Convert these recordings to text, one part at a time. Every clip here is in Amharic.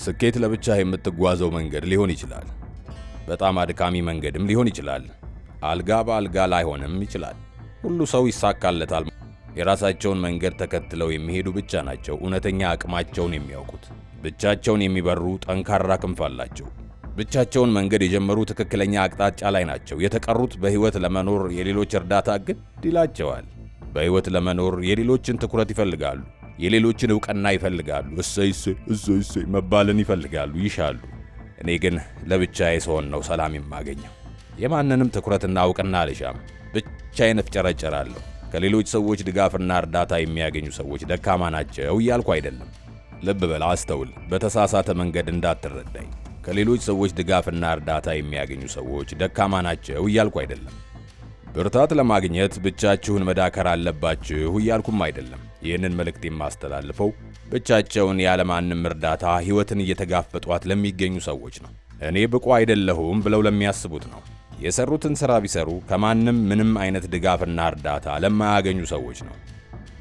ስኬት ለብቻህ የምትጓዘው መንገድ ሊሆን ይችላል። በጣም አድካሚ መንገድም ሊሆን ይችላል። አልጋ በአልጋ ላይሆንም ይችላል። ሁሉ ሰው ይሳካለታል። የራሳቸውን መንገድ ተከትለው የሚሄዱ ብቻ ናቸው እውነተኛ አቅማቸውን የሚያውቁት። ብቻቸውን የሚበሩ ጠንካራ ክንፍ አላቸው። ብቻቸውን መንገድ የጀመሩ ትክክለኛ አቅጣጫ ላይ ናቸው። የተቀሩት በሕይወት ለመኖር የሌሎች እርዳታ ግድ ይላቸዋል። በሕይወት ለመኖር የሌሎችን ትኩረት ይፈልጋሉ። የሌሎችን እውቅና ይፈልጋሉ። እሰይ እሰይ እሰይ እሰይ መባልን ይፈልጋሉ፣ ይሻሉ። እኔ ግን ለብቻዬ ስሆን ነው ሰላም የማገኘው። የማንንም ትኩረትና እውቅና አልሻም። ብቻዬን እፍጨረጨራለሁ። ከሌሎች ሰዎች ድጋፍና እርዳታ የሚያገኙ ሰዎች ደካማ ናቸው እያልኩ አይደለም። ልብ በል፣ አስተውል። በተሳሳተ መንገድ እንዳትረዳኝ። ከሌሎች ሰዎች ድጋፍና እርዳታ የሚያገኙ ሰዎች ደካማ ናቸው እያልኩ አይደለም። ብርታት ለማግኘት ብቻችሁን መዳከር አለባችሁ እያልኩም አይደለም። ይህንን መልእክት የማስተላልፈው ብቻቸውን ያለማንም እርዳታ ሕይወትን እየተጋፈጧት ለሚገኙ ሰዎች ነው። እኔ ብቁ አይደለሁም ብለው ለሚያስቡት ነው። የሰሩትን ሥራ ቢሰሩ ከማንም ምንም አይነት ድጋፍና እርዳታ ለማያገኙ ሰዎች ነው።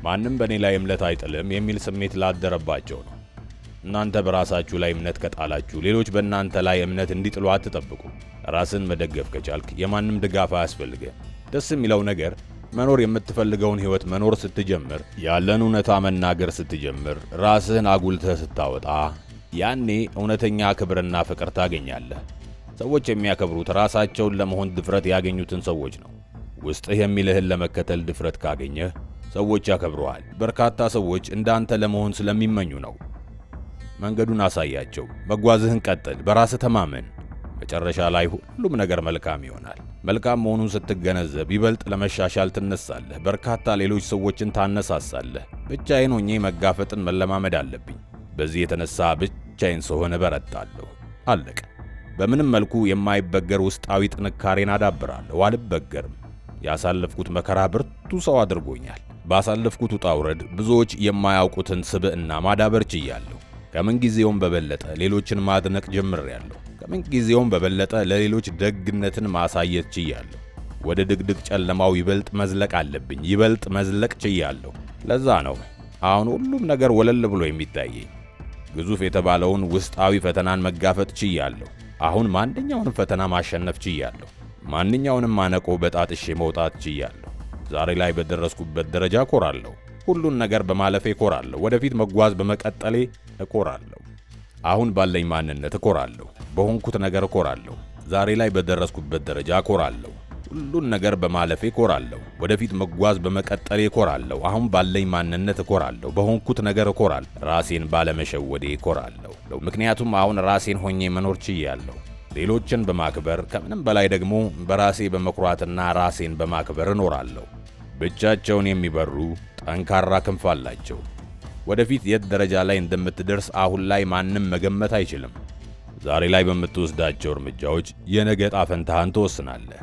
ማንም በእኔ ላይ እምነት አይጥልም የሚል ስሜት ላደረባቸው ነው። እናንተ በራሳችሁ ላይ እምነት ከጣላችሁ ሌሎች በእናንተ ላይ እምነት እንዲጥሉ አትጠብቁ። ራስን መደገፍ ከቻልክ የማንም ድጋፍ አያስፈልግም። ደስ የሚለው ነገር መኖር የምትፈልገውን ሕይወት መኖር ስትጀምር፣ ያለን እውነታ መናገር ስትጀምር፣ ራስህን አጉልተህ ስታወጣ፣ ያኔ እውነተኛ ክብርና ፍቅር ታገኛለህ። ሰዎች የሚያከብሩት ራሳቸውን ለመሆን ድፍረት ያገኙትን ሰዎች ነው። ውስጥህ የሚልህን ለመከተል ድፍረት ካገኘህ ሰዎች ያከብሩሃል። በርካታ ሰዎች እንዳንተ ለመሆን ስለሚመኙ ነው። መንገዱን አሳያቸው። መጓዝህን ቀጥል። በራስህ ተማመን። መጨረሻ ላይ ሁሉም ነገር መልካም ይሆናል። መልካም መሆኑን ስትገነዘብ ይበልጥ ለመሻሻል ትነሳለህ። በርካታ ሌሎች ሰዎችን ታነሳሳለህ። ብቻዬን ሆኜ መጋፈጥን መለማመድ አለብኝ። በዚህ የተነሳ ብቻዬን ስሆን እበረታለሁ። አለቀ። በምንም መልኩ የማይበገር ውስጣዊ ጥንካሬን አዳብራለሁ። አልበገርም። ያሳለፍኩት መከራ ብርቱ ሰው አድርጎኛል። ባሳለፍኩት ውጣ ውረድ ብዙዎች የማያውቁትን ስብዕና ማዳበር ችያለሁ። ከምንጊዜውም በበለጠ ሌሎችን ማድነቅ ጀምሬያለሁ። ከምንጊዜውም በበለጠ ለሌሎች ደግነትን ማሳየት ችያለሁ። ወደ ድቅድቅ ጨለማው ይበልጥ መዝለቅ አለብኝ። ይበልጥ መዝለቅ ችያለሁ። ለዛ ነው አሁን ሁሉም ነገር ወለል ብሎ የሚታየኝ። ግዙፍ የተባለውን ውስጣዊ ፈተናን መጋፈጥ ችያለሁ። አሁን ማንኛውንም ፈተና ማሸነፍ ችያለሁ። ማንኛውንም ማነቆ በጣጥሼ መውጣት ችያለሁ። ዛሬ ላይ በደረስኩበት ደረጃ እኮራለሁ። ሁሉን ነገር በማለፌ እኮራለሁ። ወደፊት መጓዝ በመቀጠሌ እኮራለሁ። አሁን ባለኝ ማንነት እኮራለሁ። በሆንኩት ነገር እኮራለሁ። ዛሬ ላይ በደረስኩበት ደረጃ እኮራለሁ። ሁሉን ነገር በማለፌ እኮራለሁ። ወደፊት መጓዝ በመቀጠሌ እኮራለሁ። አሁን ባለኝ ማንነት እኮራለሁ። በሆንኩት ነገር እኮራለሁ። ራሴን ባለመሸወዴ እኮራለሁ። ምክንያቱም አሁን ራሴን ሆኜ መኖር ችያለሁ። ሌሎችን በማክበር ከምንም በላይ ደግሞ በራሴ በመኩራትና ራሴን በማክበር እኖራለሁ። ብቻቸውን የሚበሩ ጠንካራ ክንፍ አላቸው። ወደፊት የት ደረጃ ላይ እንደምትደርስ አሁን ላይ ማንም መገመት አይችልም። ዛሬ ላይ በምትወስዳቸው እርምጃዎች የነገ ዕጣ ፈንታህን ትወስናለህ።